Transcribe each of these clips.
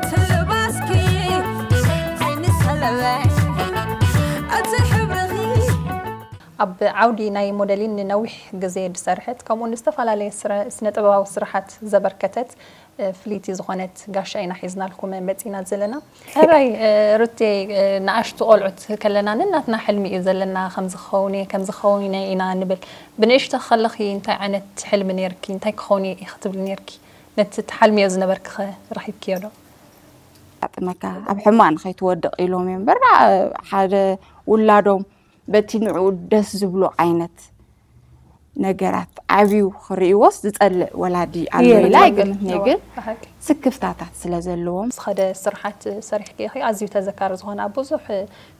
ትልባስኪ ዓይኒ ሰለበ እቲ ሕብርኺ ኣብ ዓውዲ ናይ ሞዴሊን ንነዊሕ ግዜ ዝሰርሐት፣ ከምኡ ንዝተፈላለየ ስነ ጥበባዊ ስራሓት ዘበርከተት ፍልይቲ ዝኾነት ጋሻ ኢና ሒዝናልኩም መፂና ዘለና። ሕራይ ሩቴ፣ ንኣሽቱ ቆልዑት ከለና ነናትና ሕልሚ እዩ ዘለና። ከምዚ ክኸውን እየ ከምዚ ክኸውን እየ ኢና ንብል። ብንእሽቶ ከለኺ እንታይ ዓይነት ሕልሚ ነርኪ? እንታይ ክኸውን እየ ክትብል ነርኪ? ነቲ ትሓልምዮ ዝነበርኪ ኸ ረኺብክዮ ዶ? ኣጥመካ ኣብ ሕማቕ ንኸይትወድቕ ኢሎም እዮም እምበር ሓደ ውላዶም በቲ ንዕኡ ደስ ዝብሎ ዓይነት ነገራት ዓብዩ ክርእይዎስ ዝጸልእ ወላዲ ኣሎ ኢላ ኣይገምትን። ግን ስክፍታታት ስለ ዘለዎም ዝኸደ ስርሓት ሰሪሕኪ ኢኺ። ኣዝዩ ተዘካሪ ዝኾነ ኣብ ብዙሕ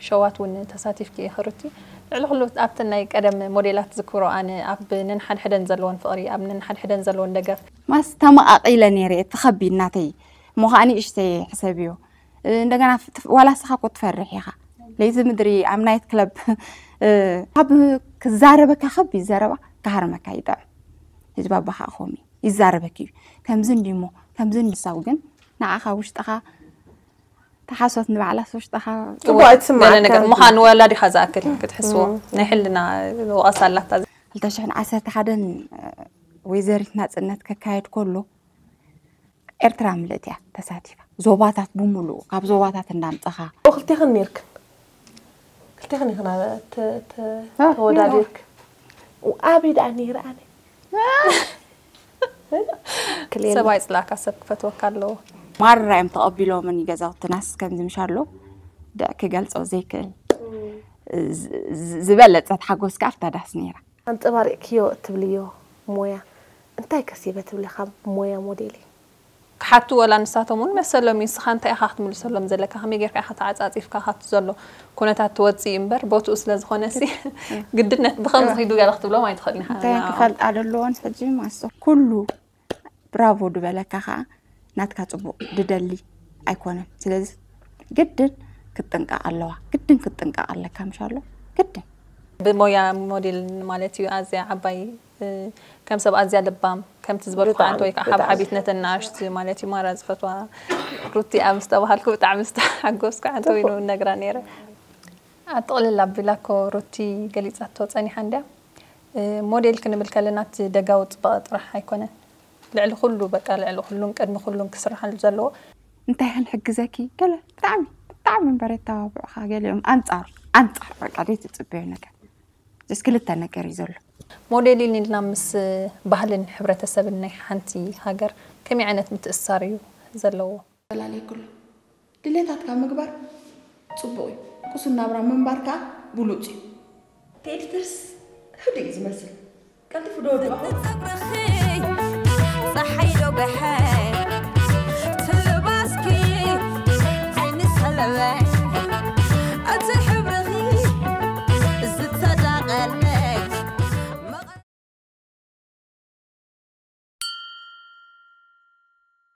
ሸዋት እውን ተሳቲፍኪ ኢኺ ሩቲ። ልዕሊ ኩሉ ኣብተን ናይ ቀደም ሞዴላት ዝክሮ ኣነ ኣብ ነንሓድሕደን ዘለወን ፍቕሪ ኣብ ነንሓድሕደን ዘለወን ደገፍ ማስ ተመቓቒለ ነይረ እቲ ከቢድ ናተይ እሞ ከዓ ንእሽተይ ሕሰብዮ እንደገና ዋላ ስኻ ኮ ትፈርሕ ኢኻ ለይቲ ምድሪ ኣብ ናይት ክለብ ካብ ክዛረበካ ከቢድ ዘረባ ክሃርመካ ይጥዕም ህዝቢ ኣባኻ ኮሚ ይዛረበክ እዩ ከምዚ እንዲሞ ከምዚ እንዲሳው ግን ንዓኻ ውሽጥኻ ተሓሶት ንባዕላስ ውሽጥኻ ጽቡቕ ኣይትስምዓካ ምዃን ወላዲኻ ዝኣክል ክትሕስዎ ናይ ሕልና ወቐሳ ኣላታ። ክልተ ሽሕን ዓሰርተ ሓደን ወይዘሪት ናጽነት ከካየድ ከሎ ኤርትራ ምልእቲ እያ ተሳቲፋ። ዞባታት ብምሉኡ ካብ ዞባታት እንዳምጸኻ ክልቴኽን ኔርክን ክልቴኽን ኢኽና ተወዳዲርክ ኣበይ ደኣ ነይረ ኣነ ሰብ ኣይፅላእካ ሰብ ክፈትወካ ኣለዎ። ማራ እዮም ተቐቢሎምኒ ገዛውትናስ ከምዚ ምሽ ኣሎ ድዕ ክገልፆ ዘይክእል ዝበለፀት ሓጎስ ከዓ ኣብታ ዳስ ነይራ። ኣንፀባሪቕክዮ እትብልዮ ሞያ እንታይ ከሲበ ትብሊ ካብ ሞያ ሞዴሊንግ? ክሓቱ ወላ ንሳቶም እውን መሰሎም እዩ። ንስኻ እንታይ ኢኻ ክትምልሰሎም ዘለካ? ከመይ ጌርካ ኢኻ ተዓፃፂፍካ ካብቲ ዘሎ ኩነታት ትወፅእ እዩ እምበር ቦትኡ ስለ ዝኾነ ሲ ግድነት ብኸምዚ ኺዱ ገለ ክትብሎም ኣይትኽእልን ኢኻ። እንታይ ንዕኦም። ክፈልጣ ደለዎን ሕጂ ማስቶ ኩሉ ብራቮ ድበለካ ከዓ ናትካ ፅቡቕ ድደሊ ኣይኮነን። ስለዚ ግድን ክትጥንቀቕ ኣለዋ። ግድን ክትጥንቀቕ ኣለካ ምሽ ኣሎ ግድን። ብሞያ ሞዴል ማለት እዩ ኣዝያ ዓባይ ከም ሰብ ኣዝያ ለባም ከምቲ ዝበልኩ ብጣዕሚ፣ ዓንተ ወይ ከዓ ብጣዕሚ። ሓብሓቢት ነተን ንኣሽቱ ማለት እዩ ማራ ዝፈትዋ ሩቲ እያ ምስ ተባሃልኩ ብጣዕሚ ዝተሓጎስኩ ዓንተ ወይ ንውን ነግራ ነይረ። ኣጥቕልል ኣቢላ እኮ ሩቲ ገሊፃቶ ፀኒሓ እንድያ። ሞዴል ክንብል ከለና እቲ ደጋዊ ፅባቐ ጥራሕ ኣይኮነን። ልዕሊ ኩሉ በቃ ልዕሊ ኩሉን ቅድሚ ኩሉን ክስርሓሉ ዘለዎ እንታይ ክንሕግዘኪ ገለ ብጣዕሚ ብጣዕሚ እምበር የተባብዑኻ ገሊኦም ኣንፃር ኣንፃር በቃ ዘይትፅበዮ ነገር ጀስ ክልተ ነገር እዩ ዘሎ። ሞዴሊን ኢልና ምስ ባህልን ሕብረተሰብን ናይ ሓንቲ ሃገር ከመይ ዓይነት ምትእስሳር እዩ ዘለዎ? ፈላለይ ኩሉ ድሌታትካ ምግባር ፅቡቕ እዩ። ቁሱን ናብራ ምንባር ከዓ ብሉፅ እዩ። እቲ ኤዲተርስ ህዱእ እዩ ዝመስል። ቀልጢፉ ዶ ወድእኹ? ጸሓይ ዶ ገሐ